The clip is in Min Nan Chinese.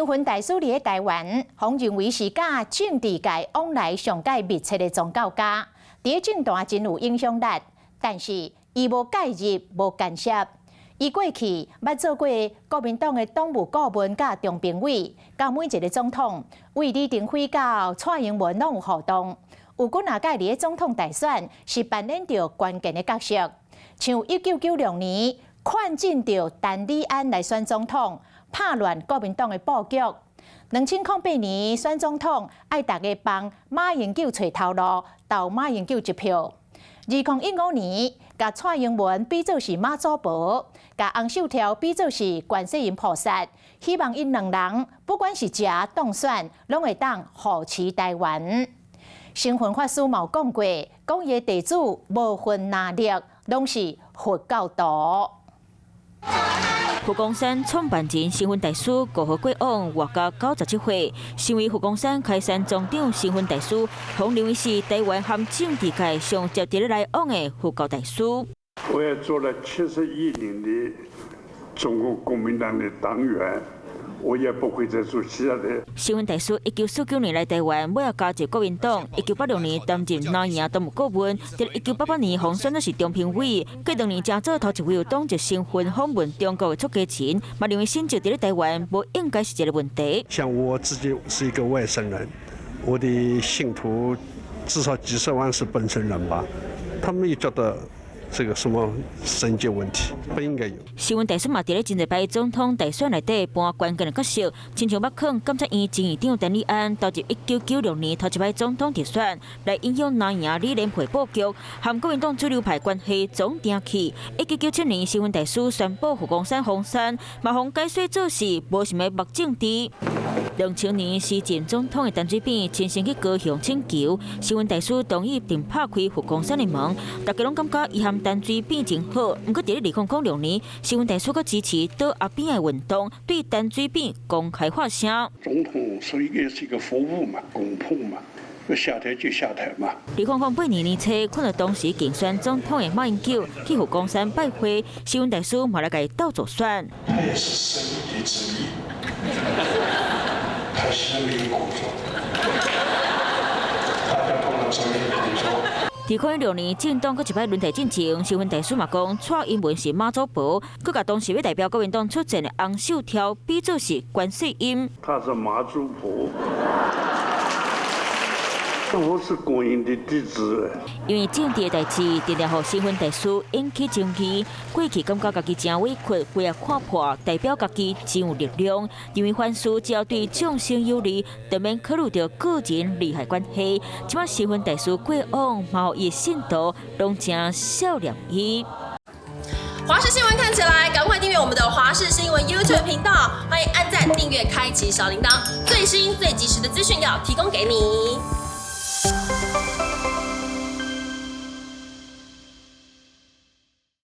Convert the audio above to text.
星雲大師佇咧台灣，予人認為是佮政治界往來上蓋密切的宗教家，佇咧政壇真有影響力。但是伊無介入，無干涉。伊過去捌做過國民黨的黨務顧問佮中評委，佮每一个總統，對李登輝到蔡英文攏有互動。有幾若擺佇咧總統大選是扮演著關鍵的角色，像1996年勸進著陳履安來選總統，拍亂國民黨的布局。2008年選總統，愛逐家幫馬英九揣頭路，投馬英九一票。2015年，共蔡英文比做是媽祖婆，共洪秀柱比做是觀世音菩薩，希望𪜶兩人不管是誰當選，攏會當護持台灣。星雲法師嘛有講過，講伊的弟子無分藍綠，攏是佛教徒。佛光山創辦人星雲大師5號過往，活到97歲。身為佛光山開山宗長星雲大師，予認為是台灣和政治界上值得來往的佛教大師。我也做了71年的中國國民黨的黨員。我也不會再做其他的。星雲大師1949年來台灣，尾仔加入國民黨。1986年擔任藍營黨務顧問，佇1988年予選做是中評委。過2年成做頭一位有黨籍身份訪問中國的出家人，嘛認為信教佇咧台灣無應該是一個問題。像我自己是一個外省人，我的信徒至少幾十萬是本省人吧，他們也覺得這個什麼省籍問題不應該有。星雲大師嘛，佇咧真濟擺總統大選內底扮關鍵的角色，親像捌勸監察院前院長陳履安投入1996年頭一擺總統大選，來影響藍營李連配布局，和國民黨主流派關係總定去。1997年，星雲大師宣布佛光山封山，嘛予解說做是無啥物目政治。2000年時任總統的陳水扁親身去高雄請求，星雲大師同意並拍開佛光山的門，大家攏感覺伊和陳水扁真好。毋過佇咧2006年，星雲大師閣支持倒阿扁的運動，對陳水扁公開發聲。總統所以也是一個服務嘛，公僕嘛，下台就下台嘛。2008年年初，看到當時競選總統的馬英九去佛光山拜會，星雲大師嘛來共伊鬥助選。他也是神的旨意。他現在沒有工作，大家幫他整理工作。2016年政黨閣一擺輪替進前，星雲大師嘛講蔡英文是媽祖婆，閣共當時欲代表國民黨出戰的洪秀柱比做是觀世音。他是媽祖婆。我是觀音的弟子。因為政治的代誌，定定予星雲大師引起爭議。過去感覺家己誠委屈，規下看破，代表家己真有力量。認為凡事只要對眾生有利，就免考慮著個人利害關係。這擺星雲大師過往，嘛予伊的信徒攏誠笑臉伊。華視新聞看起來，趕快訂閱我們的華視新聞 YouTube 頻道，歡迎按讚、訂閱、開啟小鈴鐺，最新最及時的資訊要提供給你。